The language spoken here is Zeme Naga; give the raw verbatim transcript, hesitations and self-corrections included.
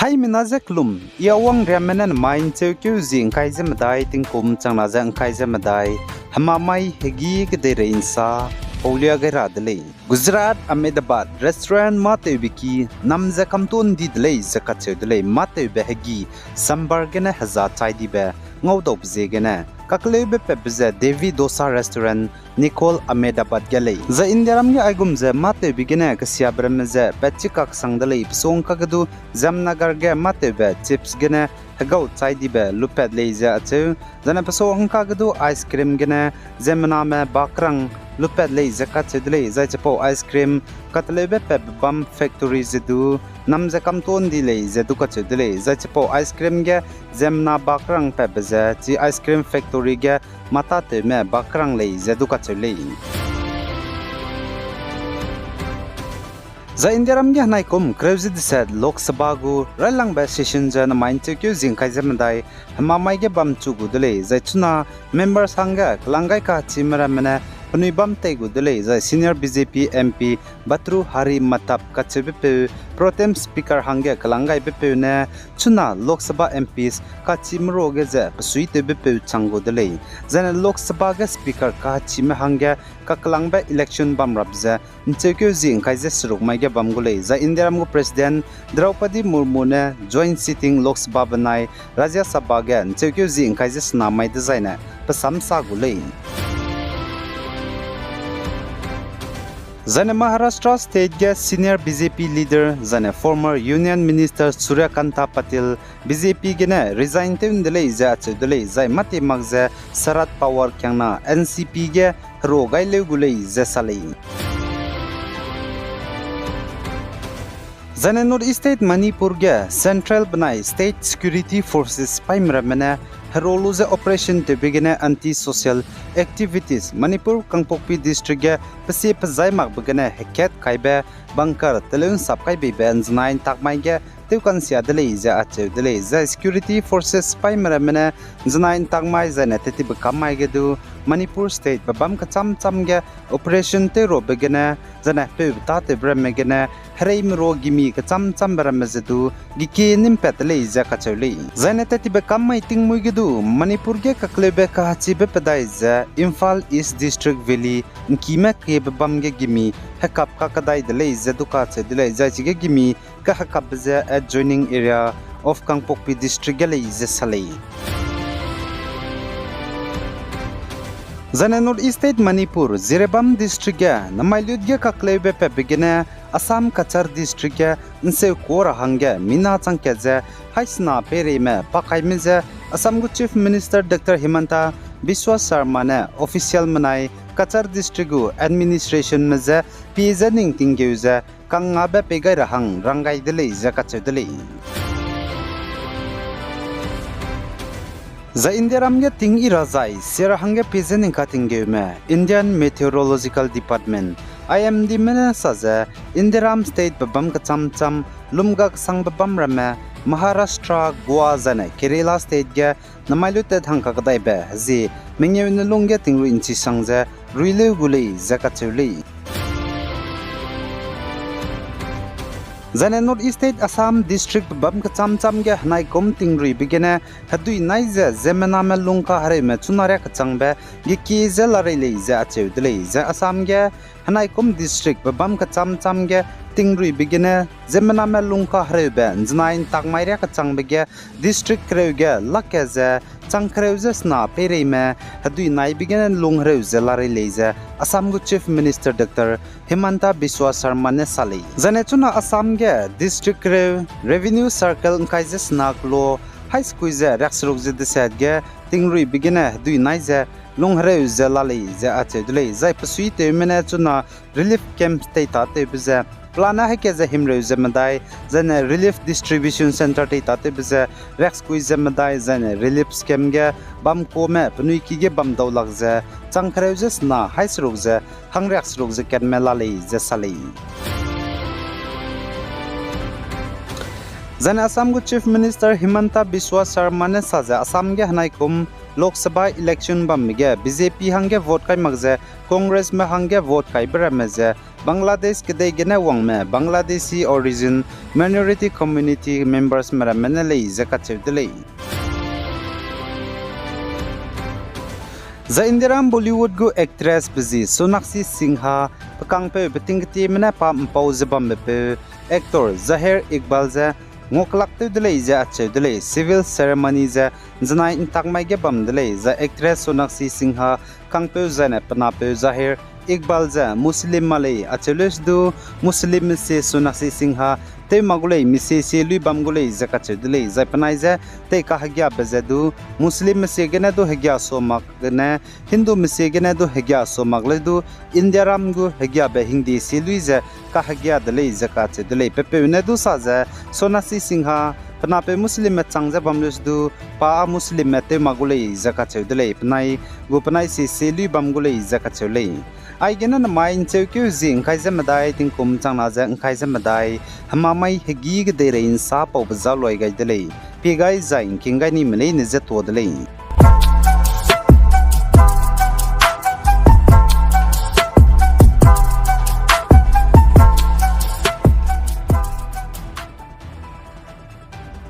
Haimena ze kelum, I Awang Riamme ne nemai ’ncheukeu zi ’ngkai ze medai tingkum changna ze ’ngkai ze medai, hemamai hegî kedeirei ’nsa paulia gai ra de lei. Gujarat Ahmedabad restaurant mâtewbe ki nam ze kamtuâ ’ndi de lei ze kacheu de lei. Mâtewbe hegî sambar gene heza chai dibe ngaudaube ziegene kakleube patbe ze Devi Dosa Restaurant, Nikhol, Ahmedabad ge lei. Zai Indiaram ge aigum ze mâtewbe gene kesiabe ramme ze patchi kaksang de lei. Pesong kagedu Jamnagar ge mâtewbe chips gene hegau chai dibe lupat lei ze acheu. Zane pesong hangkagedu ice cream gene ziemmename bakrang lupat lei ze kacheu de lei. Zai chipau ice cream kateleube patbe bam factory ze du nam ze kamtuâ ’ndi lei ze du kacheu de lei. Zai chipau ice cream ge ziemmena bakrang patbe ze chi ice cream factory ge mâtatewme bakrang lei ze du kacheu lei. Zai Indiaram ge henaikum kereu ze deset Lok Sabha gu railangbe session ze nemai ’ncheukeu zi ’ngkai ze medai hemamai ge bamchu gu de lei. Zai chuna members hangge kelang gai kachime ramme ne penui bam tei gu de lei. Zai senior B J P M P Bhartrihari Mahtap kacheubepeu pro tem speaker hangge kelang gaibepeu ne chuna Lok Sabha M Ps kachime ruage ze pesuitewbepeu chang gu de lei. Zane Lok Sabha ge speaker kachime hangge kakelangbe election bam rap ze ’ncheukeu zi ’ngkai ze seruk mai ge bam gu lei. Zai Indiaram gu President Draupadi Murmu ne joint sitting Lok Sabha benai Rajya Sabha ge ’ncheukeu zi ’ngkai ze sena mai dezaine pe sam sa gu lei. Zane Maharashtra State ge senior B J P leader zane former Union Minister Surya Kanta Patil B J P gene resign tew ’nde lei ze acheu de lei, zai mâtie mak ze Sharad Pawar kiangna N C P ge hero gai leu gu lei ze sa lei. Zane North East State Manipur ge Central benai State Security Forces paîme ramme ne hero lu ze operation tewbe gene anti-social activities Manipur Kangpokpi District ge pesie pezai makbe gene hekat kaibe bunker teleu ’nsap kai beibe ’nzenai ’ntak mai ge tewkansia de lei ze acheu de lei, zai Security Forces paîme ramme ne ’nzenai ’ntak mai zaine tettibe kam mai ge du Manipur State bebâm kechâm châm ge operation tew rabe gene, zaine peu betâtewbe ramme gene, hereime ro gimi kechâm châmbe ramme ze du, gekie nîmpat de lei ze kacheu lei. Zaine tettibe kam mai tingmuî ge du, Manipur ge kakleube kahechibe pedai ze, Imphal East District Valley, ’ngkime kiebe bâm ge gimi, hekap kakadai de lei ze du kacheu de lei, zai chige gimi, kahekapbe ze adjoining area of Kangpokpi District ge lei ze sa lei. Zaine North East State Manipur, Jiribam District ge, namai lut ge kakleube patbe gene, Assam Cachar District ge, ’nseu kuâ ra hangge, mina changkat ze, haî sena peireime, pakaime ze, Assam gu Chief Minister Doctor Himanta Biswa Sarma ne official menai, Cachar District gu administrationme je, pie ze ning tinggeu ze, kangngabe pei gai ra hang rang gai de lei ze kacheu de lei. Zai Indiaram ge ting i ra zai, sia ra hangge pie ze ning katinggeume, Indian Meteorological Department, I M Dme ne sa ze, Indiaram state bebâm kechâm châm, lum ga kesangbe bâm ramme, Maharashtra, Goa zaine Kerala state ge, namai lutet hang kakadaibe, zie, mengeu ne lung ge tingrui ’nchisang ze, ruileu gu lei ze kacheu lei. Zaine North East State Assam District bebâm kechâm châm ge henaikum tingruibe gene, hedui nai ze ziemmename lung kahereume chuna riak kechangbe, gekie ze larei lei ze acheu de lei, zai Assam ge, henaikum district bebâm kechâm châm ge, tingruibe gene, ziemmename lung kahereube, ’nzenai ’ntak mai riak kechangbe ge, district kereu ge, lak ke ze, chang kereu ze sena peireime, hedui naibe gene lung hereu ze larei lei ze, Assam gu Chief Minister Doctor Himanta Biswa Sarma ne sa lei. Zaine chuna Assam ge, district kereu, revenue circle ’ngkai ze sena kelo, haî sekui ze riakseruk ze deset ge, tingruibe gene hedui nai ze, lung hereu ze la lei ze acheu de lei, zai pesuitewme ne chuna relief camp teitatewbe ze, pelane haî ke ze himreu ze medai, zaine relief distribution centre teitatewbe ze, riaksekui ze medai, zaine relief camp ge, bam kuame, penui ki ge bam dau lak ze, chang kereu ze sena, haî seruk ze, hang riakseruk ze katme la lei ze sa lei. Zaine Assam gu Chief Minister Himanta Biswa Sarma ne sa ze Assam ge henaikum Lok Sabha election bambe ge B J P hangge vote kai mak ze Congressme hangge vote kaibe ramme ze Bangladesh kedei gene wangme Bangladeshi origin minority community members me ramme ne lei ze kacheu de lei. Zai Indiaram Bollywood gu actress be zi Sonakshi Sinha, pe kangpeu pe tingketieme ne pa ’mpau ze bambe peu actor Zaheer Iqbal ze nguakelak tew de lei ze acheu de lei. Civil ceremony ze ’nzenai ’ntak mai ge bam de lei, zai actress Sonakshi Sinha kangpeu zaine pe napeu Zaheer Iqbal ze Muslim ma lei acheu leuse du, Muslimme sie Sonakshi Sinha tew mak gu lei, mi sie sie lui bam gu lei ze kacheu de lei. Zai penai ze tei kahegiabe ze du, Muslimme sie gene du hegia sua mak gene, Hindume sie gene du hegia sua mak leu du, Indiaram gu hegiabe hingde sie lui ze kahegia de lei ze kacheu de lei. Pe peu ne du sa ze, Sonakshi Sinha pe napeu Muslimme chang ze bam leuse du, pa â Muslimme tew mak gu lei ze kacheu de lei. Penai gu penai sie sie lui bam gu lei ze kacheu lei. Aigene namai ’ncheukeu zi ’ngkai ze medai, tingkum changna ze ’ngkai ze medai, hemamai hegî kedeirei ’nsa paube za luai gai de lei. Pie gai zai ’ngking gai nime leine je tuâ de lei.